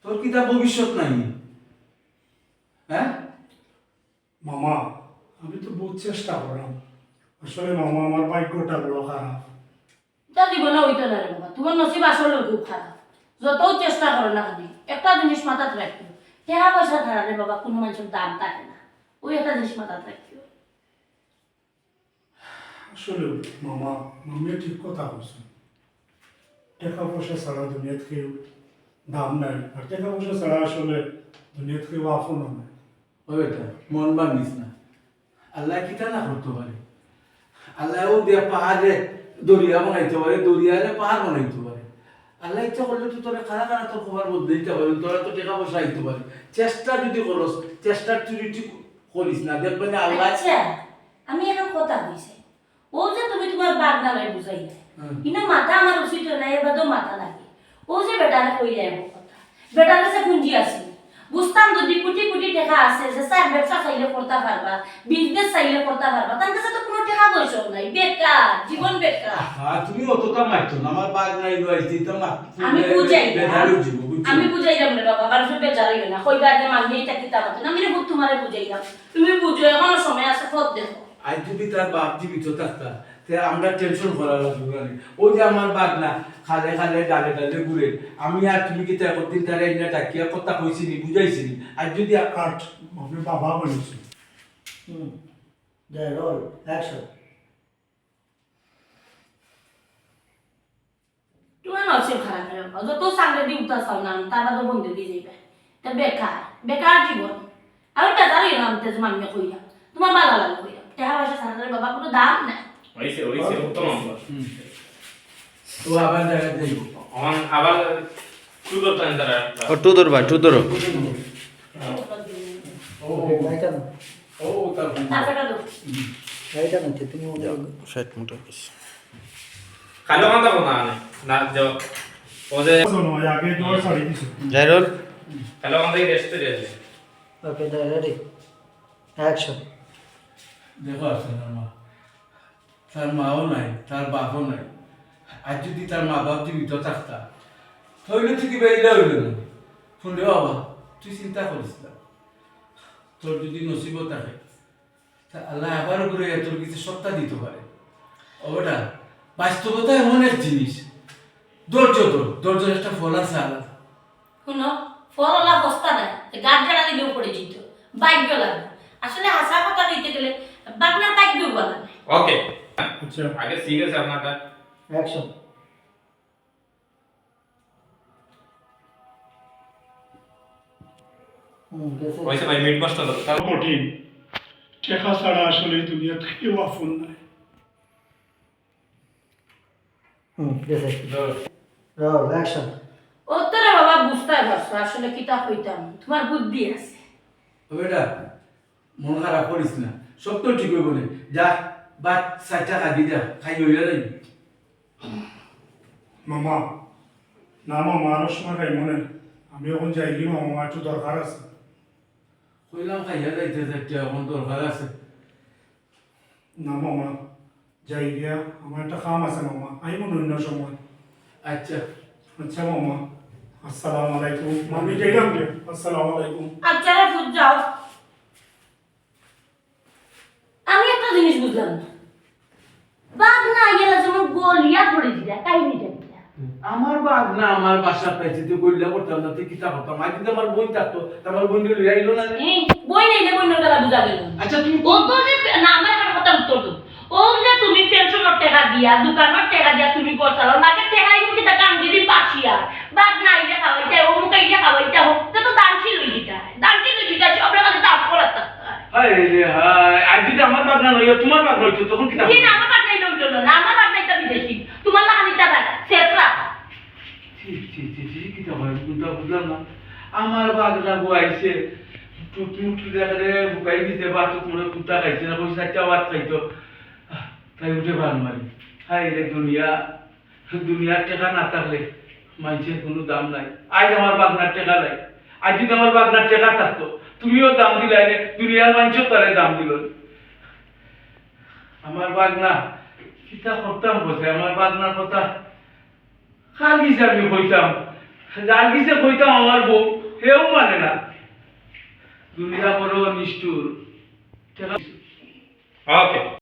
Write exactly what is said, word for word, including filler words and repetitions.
তোর কিতা ভবিষ্যৎ নাই? হ্যাঁ? মামা, আমি তো বহুত চেষ্টা করলাম। আসলে মামা, আমার ভাগ্যটা বড় খারাপ। ইতা জীবনে অইতো না রে বাবা, তুমার নসিব আসলে খুব খারাপ। যতউ চেষ্টা করো না কেনে, একটা জিনিস মাথাত রাখিও, টেকা পয়সা ছাড়া রে বাবা কুনু মানষর দাম থাকে না। অউ একটা জিনিস মাথাত রাখিও। আসলে মামা, মামিয়ে ঠিক কথা কইছইন। টেকা পয়সা ছাড়া দুনিয়াত কেউ দাম নাই, আর টেকা পয়সা ছাড়া আসলে দুনিয়াত কেউ আপনও নাই। ও বেটা, মন ভাঙিস না। আল্লায় কিতা না করতো পারে। আল্লায় অউ দিয়া পাহাড়রে দরিয়া বানাইতো পারে, দরিয়ারে পাহাড় বানাইতো পারে। আল্লায় ইচ্ছা করলে তো তোরে খাড়া খাড়া তোর কপাল বদলাইতা পারে, তোর তো টেকা পয়সা আইতো পারে। চেষ্টা যদি করস, চেষ্টার চুরি ঠিক করিস না, দেখবে না আল্লায় আচ্ছা, আমি অখন কথা কইছি। অউ যে তুমি তুমার ভাগনারে বুঝাইলায়, হুম। ইনো মাথা আমার উচিত অয় না, এর বাদেও মাথা লাগে। অউ যে বেটারে কইলায় অউ কথা, বেটার গেছে পুঞ্জি আছে। বুঝতাম যদি কুটি কুটি টেকা আছে, যে স্যার ব্যবসা চাইলে করতা পারবা, business চাইলে করতা পারবা, তার গেছে তো কুনু টেকা পয়সাও নাই, বেকার, জীবন বেকার। আহা, তুমি অতটা মারছো না, আমার ভাগনারে লইয়া আইছি, তো মা-, আমি বুঝাইলাম। বেজার অইযিবো, বুঝছো? আমি বুঝাইলাম রে বাবা, মানুষর বেজার অইও না, কইবা যে মামিয়ে ইতা কিতা মাতে না, আমি রে তুমারে বুঝাইলাম, তুমি বুঝো, অখনো সময় আছে, পথ দেখো। আইজ যদি তার বাপ জীবিত থাকতা, তে আমরা tension করা লাগতো না। অউ যে আমার ভাগনা খালে খালে ডালে ডালে ঘুরে, আমি আর তুমি কিতা একদিন তারে আইনা ডাকিয়া কথা কইছি নি, বুঝাইছি নি? আর যদি আ- কাট, আপনি বাবা বলেছি। হুম। যাই, roll, action। তুমার নসিব খারাপ রে বাবা, যত চাকরি দি উঠা চাও না, তার বাদে বন্ধ অই যাইবা। তা বেকার, বেকার জীবন। আমি বেজার অইলাম, তে মামিয়ে কইলাম, তুমার ভালা লাগে কইলাম। টেকা পয়সা ছাড়া রে বাবা কুনু দাম নাই। অইছে, অইছে, উত্তম নম্বর। হুম। ও আবার জায়গা যাইব। অখন আবার টু দরকার তারা। ও, টু ধরবা, টু ধরো। ও, ও, ও, তার ফোন। তারপরে তো। ষাট মিটার গেছে। কালো কান্দা কোনা আনে? না, যাও। ও যে শোনো, আগে জোর ছাড়ি দিছো। জাইরুল। কালো কান্দা রেস্ট দিয়ে আছে। ওকে, দা, রেডি। অ্যাকশন। দেখো, আছে না মা? তার মাও নাই, তার বাপও নাই। আইজ যদি তার মা বাপ জীবিত থাকতা, তাইলে তো কিবা ইলা অইলো না। হুন রে বাবা, তুই চিন্তা করিস না। তোর যদি নসিবও থাকে, তা আল্লায় আবার ঘুরাইয়া তোর গেছে সবটা দিতো পারে। ও বেটা, বাস্তবতা এমন এক জিনিস, ধৈর্য ধর, ধৈর্যর একটা ফল আছে আলাদা। হুনো, ফল অলা হস্তা নায়, গাছ ঝাড়া দিলেও পড়ে যেত, ভাগ্য লাগে। আসলে হাছা কথা কইতে গেলে ভাগনার ভাগ্য ভালা নায়। ওকে। আচ্ছা। আগে সিরিয়াস আপনারটা। অ্যাকশন। হুম, গেছে। ওইসে ভাই, মিড মাস্টার দাও। কঠিন। টেকা ছাড়া আসলে দুনিয়াত কেউ আপন নায়। হুম, গেছে। ধরো। Role, action. ও তোরে বাবা বুঝতায় পারছো, আসলে কিতা কইতাম, তুমার বুদ্ধি আছে। ও বেটা, মন খারাপ করিস না, সব তো ঠিক অইবো নে। যা, ভাত চাইরটা খাবি যা, খাই অইয়া যাইবি। মামা, না মামা, আরো সময় খাইমু নে। আমি অখন যাইগি মামা, আমার একটু দরকার আছে। কইলাম খাইয়া যাইতে চাইরটা, অখন দরকার আছে। না মামা, যাই গিয়া, আমার একটা কাম আছে মামা, আইমু অন্য সময়। আচ্ছা। আচ্ছা মামা, আসসালামু আলাইকুম। আমি যাইলাম গিয়া, আসসালামু আলাইকুম। আচ্ছা রে পুত, যাও। আমি একটা জিনিস বুঝলাম না, ভাগনা আইয়া যেমন গলিয়া পড়ি দিলা, কাহিনীটা কিতা? আমার ভাগনা আমার বাসাত আইছে, তো গলিয়া পড়তাম না, তো কিতা করতাম? আইজ যদি আমার বইন থাকতো, তে আমার বইনরে লইয়া আইলো না রে। এই, বইন আইলে বইনর গেলা বুঝা গেল। আচ্ছা, তুমি ও তো যে, না, আমার একটা কথার উত্তর দেও। ও যে তুমি পেনশনর টেকা দিয়া, দোকানর টেকা দিয়া তুমি ঘর চালাও, মাগের টেকা আইবো কিতা কাম যদি বাঁচিয়া, ভাগনা আইলে খাওয়াইতা, অমুক আইলে খাওয়াইতা, তে তো দানশীল অই যিতা, দানশীল অই যিতা, সব রেখা দান করার থাকতা। হায় রে হায়, আর যদি আমার ভাগনা লইয়া তোমার ভাগনা অইতো, তখন কিতা জি না, করতে? আমার ভাগনা অইলে অইতো না, না, আমার ভাগনা ইতা বিদেশি, তোমার লাখান ইতা না, শেষরা। ছি, ছি, ছি, ছি, কিতা ভাই, কোনটা বুঝলাম না। আমার ভাগনা বউ আইছে, টুটমুট দেখা রে, বুকাই দিছে, ভাত মনে কুত্তা খাইছে না, কইছে চাইরটা ভাত খাইতো। তাই উঠে ভান মারি। হায় রে দুনিয়া, দুনিয়ার টেকা না থাকলে মাইনষের কুনু দাম নাই। আইজ আমার ভাগনার টেকা নাই, আইজ যদি আমার ভাগনার টেকা থাকতো, তুমিও দাম দিলায় নে, দুনিয়ার মাইনষেও তারে দাম দিলো। আমার ভাগনা, কিতা করতাম কইছে, আমার ভাগনার কথা খালি যে আমি কইতাম, যার গেছে কইতাম আমার বউ, হেও মানে না। দুনিয়া বড় নিষ্ঠুর। ঠিক আছে? ওকে।